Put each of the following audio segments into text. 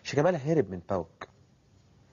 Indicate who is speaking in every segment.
Speaker 1: شيكابالا هرب من باوك.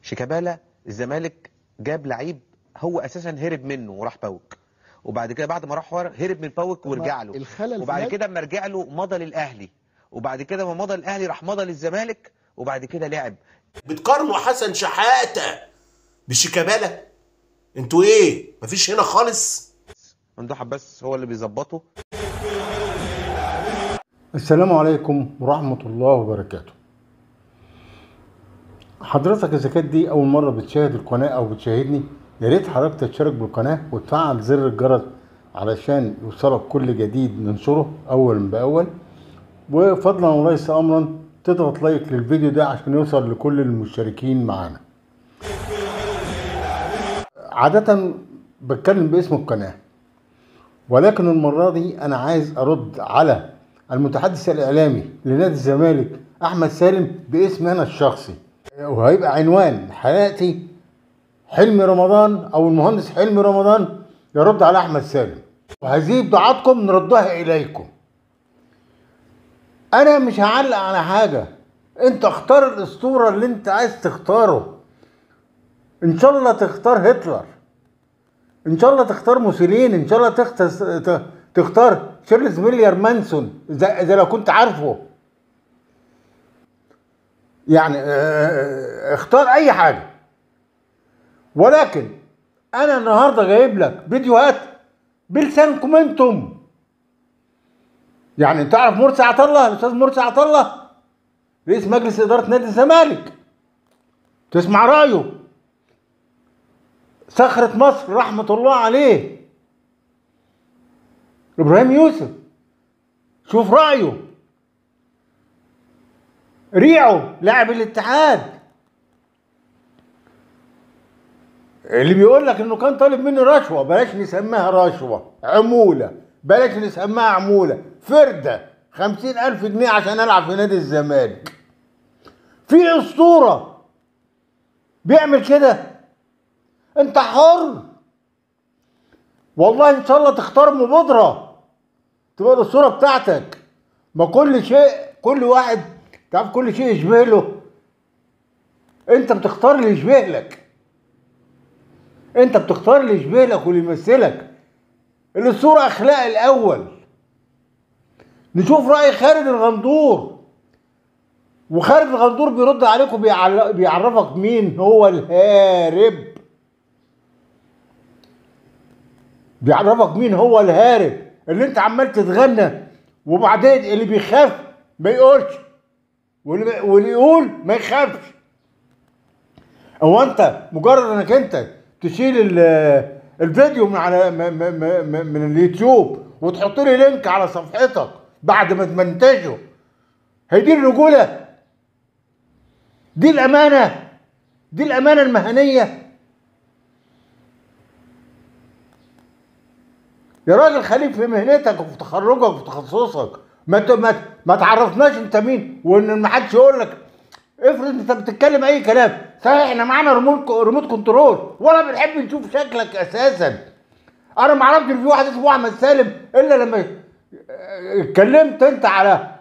Speaker 1: شيكابالا الزمالك جاب لعيب هو اساسا هرب منه وراح باوك، وبعد كده بعد ما راح هرب من باوك ورجع له، وبعد كده اما رجع له مضى للاهلي، وبعد كده ما مضى للاهلي راح مضى للزمالك، وبعد كده لعب.
Speaker 2: بتقارنوا حسن شحاته بشيكابالا؟ انتوا ايه؟ مفيش هنا خالص.
Speaker 1: ممدوح عباس هو اللي بيظبطه.
Speaker 3: السلام عليكم ورحمة الله وبركاته. حضرتك إذا كانت دي أول مرة بتشاهد القناة أو بتشاهدني، يا ريت حضرتك تشترك بالقناة وتفعل زر الجرس علشان يوصلك كل جديد ننشره أول بأول، وفضلا وليس أمرا تضغط لايك للفيديو ده عشان يوصل لكل المشتركين معانا. عادة بتكلم باسم القناة، ولكن المرة دي أنا عايز أرد على المتحدث الإعلامي لنادي الزمالك أحمد سالم باسم أنا الشخصي، وهيبقى عنوان حلقتي حلمي رمضان أو المهندس حلمي رمضان يرد على أحمد سالم، وهذه بضاعتكم نردها إليكم. أنا مش هعلق على حاجة، أنت اختار الأسطورة اللي أنت عايز تختاره. إن شاء الله تختار هتلر، إن شاء الله تختار موسوليني، إن شاء الله تختار شارلز ميلير مانسون إذا لو كنت عارفه. يعني اختار أي حاجة، ولكن أنا النهارده جايب لك فيديوهات بلسانكم أنتم. يعني تعرف مرسي عطالله، الأستاذ مرسي عطالله رئيس مجلس إدارة نادي الزمالك، تسمع رأيه. صخرة مصر رحمة الله عليه إبراهيم يوسف، شوف رأيه. ريعو لاعب الاتحاد اللي بيقول لك انه كان طالب مني رشوة، بلاش نسميها رشوة، عمولة، بلاش نسميها عمولة، فردة 50,000 جنيه عشان العب في نادي الزمالك. في اسطورة بيعمل كده؟ انت حر والله، ان شاء الله تختار مبادرة تبقى الاسطورة بتاعتك. ما كل شيء، كل واحد تعرف كل شيء يشبه له، انت بتختار اللي يشبه لك، انت بتختار اللي يشبه لك واللي يمثلك. الاسطورة اخلاق الاول. نشوف راي خالد الغندور، وخالد الغندور بيرد عليكم بيعرفك مين هو الهارب، بيعرفك مين هو الهارب اللي انت عمال تتغنى، وبعدين اللي بيخاف ما يقولش، واللي يقول ما يخافش. هو انت مجرد انك انت تشيل الفيديو من على من اليوتيوب وتحط لي link على صفحتك بعد ما تمنتجه، هي دي الرجولة؟ دي الامانة؟ دي الامانة المهنية؟ يا راجل خليك في مهنتك وفي تخرجك وفي تخصصك، ما تعرفناش انت مين، وان ما حدش يقول لك افرض انت بتتكلم اي كلام. صحيح احنا معانا remote control ولا بنحب نشوف شكلك اساسا. انا ما اعرفش ان في واحد اسمه احمد سالم الا لما اتكلمت انت على،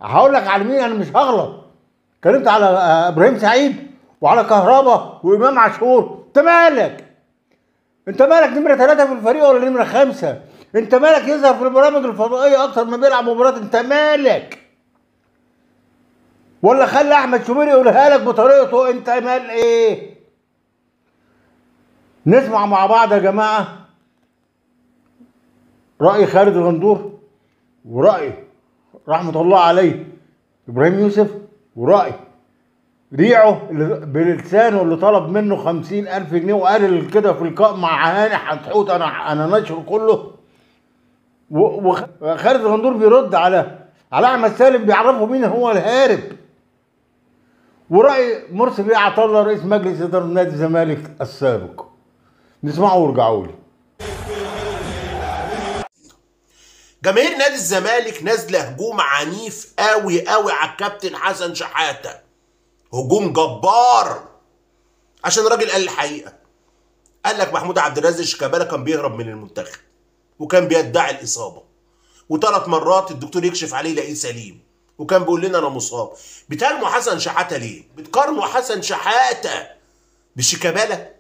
Speaker 3: هقول لك على مين، انا مش هغلط، اتكلمت على ابراهيم سعيد وعلى كهربا وامام عاشور. انت مالك؟ انت مالك نمره 3 في الفريق ولا نمره 5؟ انت مالك يظهر في البرامج الفضائية اكتر ما بيلعب مباريات؟ انت مالك؟ ولا خلي احمد شوبير يقولها لك بطريقته، انت مال ايه؟ نسمع مع بعض يا جماعة راي خالد الغندور، وراي رحمه الله عليه ابراهيم يوسف، وراي ريعه بلسانه اللي طلب منه 50,000 جنيه وقال كده في لقاء مع هاني حتحوت انا نشر كله. وخالد الغندور بيرد على احمد سالم، بيعرفه مين هو الهارب. وراي مرسي بيه عطالله رئيس مجلس ادارة نادي الزمالك السابق. نسمعه وارجعوا لي.
Speaker 2: جماهير نادي الزمالك نازله هجوم عنيف قوي قوي على الكابتن حسن شحاته، هجوم جبار، عشان الراجل قال الحقيقة. قال لك محمود عبد الرازق شيكابالا كان بيهرب من المنتخب وكان بيدعي الاصابة، وثلاث مرات الدكتور يكشف عليه يلاقيه سليم، وكان بيقول لنا انا مصاب. بتهاجموا حسن شحاته ليه؟ بتقارنوا حسن شحاته بشيكابالا؟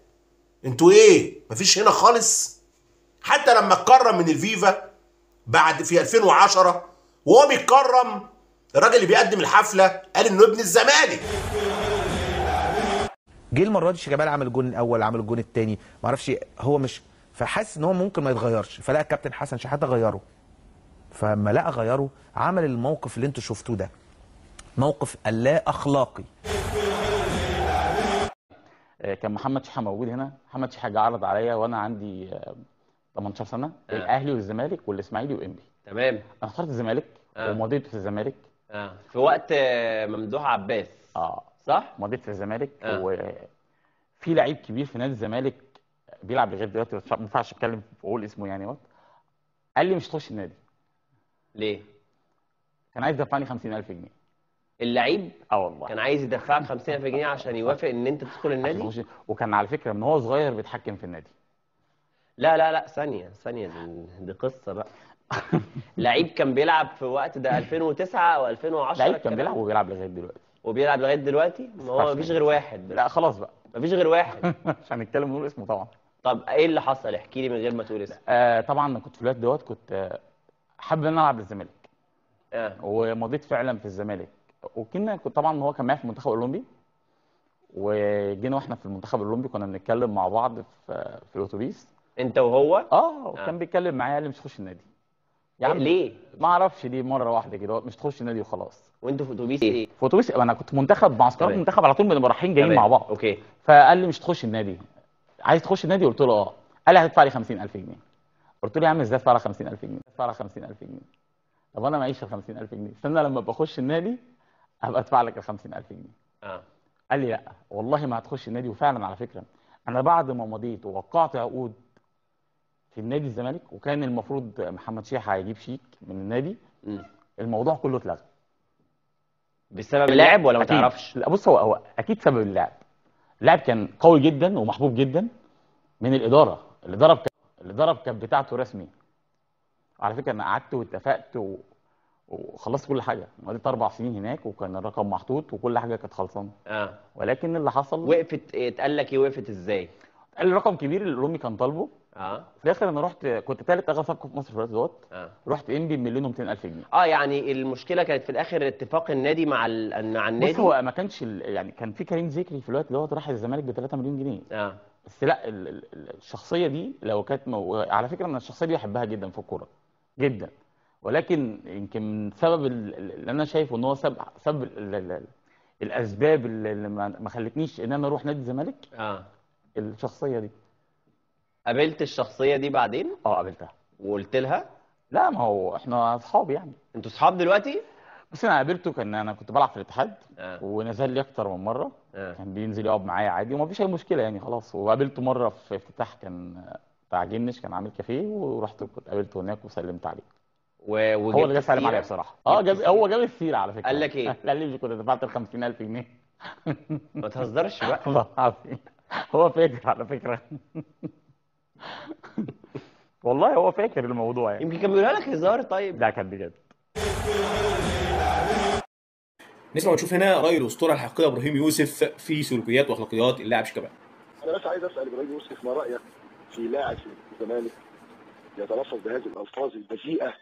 Speaker 2: انتوا ايه؟ مفيش هنا خالص. حتى لما اتكرم من الفيفا بعد في 2010 وهو بيتكرم، الراجل اللي بيقدم الحفلة قال انه ابن الزمالك.
Speaker 1: جه المرة دي شيكابالا عمل الجون الاول، عمل الجون الثاني، ما اعرفش هو مش، فحس ان هو ممكن ما يتغيرش، فلقى الكابتن حسن شحاته غيره. فلما لقى غيره عمل الموقف اللي انتوا شفتوه ده، موقف اللا اخلاقي.
Speaker 4: كان محمد شحاته موجود هنا، محمد شحاته عرض عليا وانا عندي 18 سنة الاهلي والزمالك والاسماعيلي وانبي.
Speaker 5: تمام.
Speaker 4: انا اخترت الزمالك ومضيت في الزمالك.
Speaker 5: في وقت ممدوح عباس. صح؟
Speaker 4: مضيت في الزمالك. وفي لعيب كبير في نادي الزمالك بيلعب لغاية دلوقتي، بس ما ينفعش اتكلم واقول اسمه يعني، وقت قال لي مش هتخش النادي.
Speaker 5: ليه؟
Speaker 4: كان عايز يدفعني 50000 جنيه.
Speaker 5: اللعيب؟
Speaker 4: والله
Speaker 5: كان عايز يدفعك 50000 جنيه عشان يوافق ان انت تدخل النادي؟
Speaker 4: وكان على فكرة من هو صغير بيتحكم في النادي.
Speaker 5: لا لا لا، ثانية ثانية، دي قصة بقى. لعيب كان بيلعب في وقت ده 2009 او 2010.
Speaker 4: لعيب كان بيلعب وبيلعب لغاية دلوقتي.
Speaker 5: وبيلعب لغاية دلوقتي؟ ما هو مفيش غير واحد بس.
Speaker 4: لا خلاص بقى،
Speaker 5: مفيش غير واحد.
Speaker 4: مش هنتكلم ونقول اسمه طبعا.
Speaker 5: طب ايه اللي حصل؟ احكي لي من غير ما تقول اسمه.
Speaker 4: طبعا انا كنت في الوقت دوت كنت حابب ان انا العب للزمالك. ومضيت فعلا في الزمالك، وكنا كنت طبعا هو كان معايا في المنتخب الاولمبي، وجينا واحنا في المنتخب الاولمبي كنا بنتكلم مع بعض في الاتوبيس.
Speaker 5: انت وهو؟
Speaker 4: وكان بيتكلم معايا قال لي مش تخش النادي. يا عم
Speaker 5: ليه؟
Speaker 4: ما اعرفش ليه، مرة واحدة كده مش تخش النادي وخلاص.
Speaker 5: وانتوا في اتوبيس ايه؟
Speaker 4: في اتوبيس، انا كنت منتخب معسكرات منتخب على طول، بنبقى رايحين جايين مع بعض.
Speaker 5: okay.
Speaker 4: فقال لي مش تخش النادي، عايز تخش النادي؟ قلت له اه. قال لي هتدفع لي 50000 جنيه. قلت له يا عم ازاي ادفع لك 50000 جنيه؟ ادفع لك 50000 جنيه؟ طب انا معيش ال 50000 جنيه، استنى لما ابقى اخش النادي هبقى ادفع لك ال 50000 جنيه. قال لي لا والله ما هتخش النادي. وفعلا على فكرة انا بعد ما مضيت ووقعت عقود في النادي الزمالك، وكان المفروض محمد شيحة هيجيب شيك من النادي، الموضوع كله اتلغى.
Speaker 5: بسبب اللاعب ولا ما تعرفش؟
Speaker 4: لا بص، هو اكيد سبب اللاعب. اللاعب كان قوي جدا ومحبوب جدا من الادارة، الادارة كانت بتاعته رسمي. على فكرة انا قعدت واتفقت وخلصت كل حاجة، مضيت 4 سنين هناك وكان الرقم محطوط وكل حاجة كانت خلصانه. ولكن اللي حصل
Speaker 5: وقفت. اتقال لك ايه؟ وقفت ازاي؟
Speaker 4: قال رقم كبير اللي امي كان طالبه. في الاخر انا رحت، كنت ثالث اغلى صفقة في مصر في الوقت دوت. رحت انبي ب1,200,000 جنيه.
Speaker 5: يعني المشكلة كانت في الاخر اتفاق النادي مع مع النادي.
Speaker 4: بص هو ما كانش يعني كان في كريم ذكري في الوقت دوت راح الزمالك ب 3 مليون جنيه. بس لا الشخصية دي لو كانت على فكرة انا الشخصية دي بحبها جدا في الكورة جدا، ولكن يمكن سبب اللي انا شايفه ان هو سبب الاسباب اللي ما خلتنيش ان انا اروح نادي الزمالك. الشخصية دي.
Speaker 5: قابلت الشخصية دي بعدين؟
Speaker 4: قابلتها.
Speaker 5: وقلت لها؟
Speaker 4: لا ما هو احنا اصحاب يعني.
Speaker 5: انتوا اصحاب دلوقتي؟
Speaker 4: بس انا قابلته، كان انا كنت بلعب في الاتحاد. ونزل لي اكتر من مرة. كان بينزل يقعد معايا عادي وما فيش اي مشكلة يعني خلاص. وقابلته مرة في افتتاح كان بتاع جنش، كان عامل كافيه، ورحت كنت قابلته هناك وسلمت عليه. هو اللي جه سلم عليا بصراحة. هو جاب السيرة على فكرة.
Speaker 5: قال لك ايه؟
Speaker 4: قال لي كنت دفعت ال 50000 جنيه.
Speaker 5: ما تهزرش بقى.
Speaker 4: والله العظيم هو فاكر على فكرة. والله هو فاكر الموضوع يعني.
Speaker 5: يمكن كان بيقولها لك هزار. طيب
Speaker 4: لا كان بجد.
Speaker 6: نسمع ونشوف هنا راي الاسطورة الحقيقية ابراهيم يوسف في سلوكيات واخلاقيات اللاعب شيكابالا.
Speaker 7: انا بس عايز اسال ابراهيم يوسف، ما رايك في لاعب في الزمالك يتلفظ بهذه الالفاظ البذيئه؟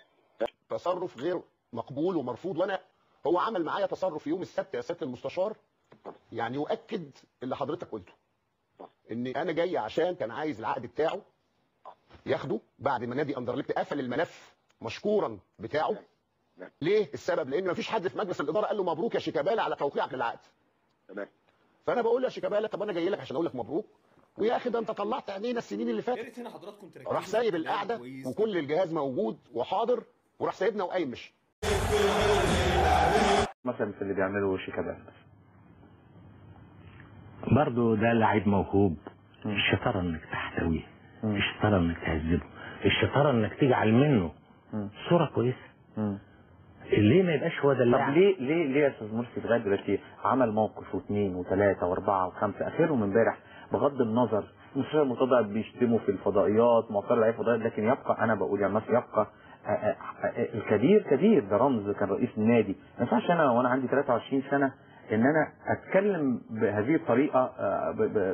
Speaker 8: تصرف غير مقبول ومرفوض، وانا هو عمل معايا تصرف يوم السبت يا سيادة المستشار، يعني يؤكد اللي حضرتك قلته، ان انا جاي عشان كان عايز العقد بتاعه ياخده بعد ما نادي اندرلكت قفل الملف مشكورا بتاعه. ليه السبب؟ لان مفيش حد في مجلس الادارة قال له مبروك يا شيكابالا على توقيعك للعقد.
Speaker 7: تمام.
Speaker 8: فانا بقول يا شيكابالا طب انا جاي لك عشان اقول لك مبروك، ويا اخي ده انت طلعت عينينا السنين اللي فاتت. راح سايب القعدة وكل الجهاز موجود وحاضر، وراح سايبنا وقايم مشي.
Speaker 1: مثلا في اللي بيعمله شيكابالا
Speaker 9: برضه ده لعيب موهوب. الشطارة انك تحتويه، الشطارة انك تهذبه، الشطارة انك تجعل منه صوره كويسة. ليه ما يبقاش هو ده اللاعب؟
Speaker 1: طب ليه ليه ليه يا استاذ مرسي لغاية دلوقتي عمل موقف واثنين وثلاثة واربعة وخمسة، اخرهم امبارح بغض النظر مستشار مرتضى بيشتموا في الفضائيات، معترض عليه الفضائيات، لكن يبقى انا بقول يعني يبقى الكبير كبير، ده رمز، كان رئيس النادي. ما ينفعش انا وانا عندي 23 سنة ان انا اتكلم بهذه الطريقة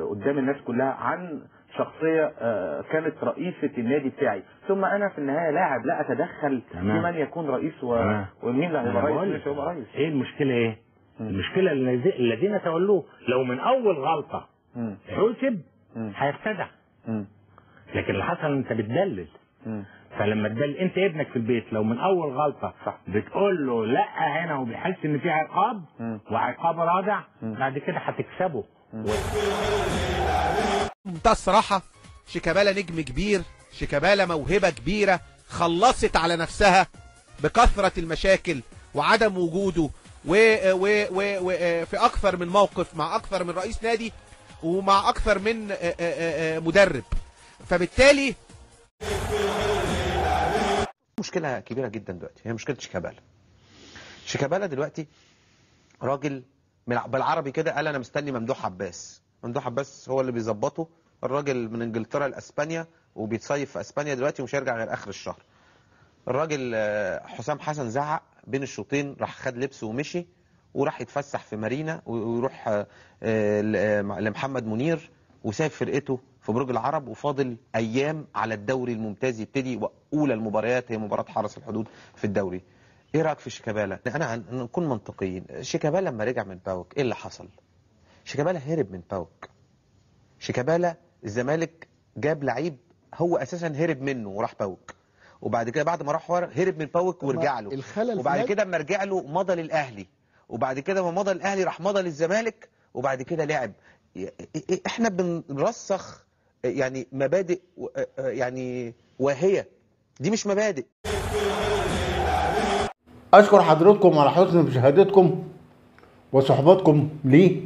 Speaker 1: قدام الناس كلها عن شخصية كانت رئيسه النادي بتاعي، ثم انا في النهاية لاعب لا اتدخل في من يكون رئيس ومين لا هيبقى رئيس ومين هيبقى رئيس.
Speaker 9: ايه المشكلة؟ ايه المشكلة؟ الذين تولوه لو من اول غلطه حسب هيرتدع، لكن اللي حصل انت بتدلل. فلما تدلل انت ابنك في البيت لو من اول غلطه بتقول له لا هنا وبيحس ان في عقاب وعقاب رادع، بعد كده هتكسبه.
Speaker 10: منتهى الصراحة شيكابالا نجم كبير، شيكابالا موهبة كبيرة، خلصت على نفسها بكثرة المشاكل وعدم وجوده و و و في اكثر من موقف مع اكثر من رئيس نادي ومع اكثر من مدرب، فبالتالي
Speaker 1: مشكلة كبيرة جدا دلوقتي هي مشكلة شيكابالا. شيكابالا دلوقتي راجل بالعربي كده قال انا مستني ممدوح عباس. ممدوح عباس هو اللي بيظبطه، الراجل من انجلترا لاسبانيا وبيتصيف في اسبانيا دلوقتي ومش هيرجع غير اخر الشهر. الراجل حسام حسن زعق بين الشوطين، راح خد لبسه ومشي وراح يتفسح في مارينا ويروح لمحمد منير وساب فرقته في برج العرب، وفاضل ايام على الدوري الممتاز يبتدي، واولى المباريات هي مباراة حرس الحدود في الدوري. ايه رايك في شيكابالا؟ انا نكون منطقيين، شيكابالا لما رجع من باوك ايه اللي حصل؟ شيكابالا هرب من باوك. شيكابالا الزمالك جاب لعيب هو اساسا هرب منه وراح باوك، وبعد كده بعد ما راح هرب من باوك ورجع له، وبعد كده اما رجع له مضى للاهلي، وبعد كده ما مضى للاهلي راح مضى للزمالك، وبعد كده لعب. احنا بنرسخ يعني مبادئ يعني واهية، دي مش مبادئ.
Speaker 3: اشكر حضراتكم على حسن مشاهدتكم وصحبتكم لي،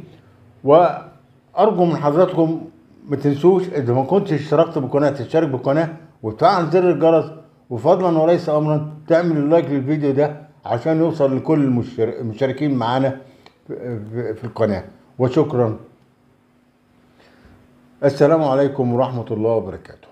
Speaker 3: وارجو من حضراتكم ما تنسوش اذا ما كنتش اشتركت بالقناة تشترك بالقناة وتفعل زر الجرس، وفضلا وليس امرا تعمل اللايك للفيديو ده عشان يوصل لكل المشاركين معانا في القناة. وشكرا. السلام عليكم ورحمة الله وبركاته.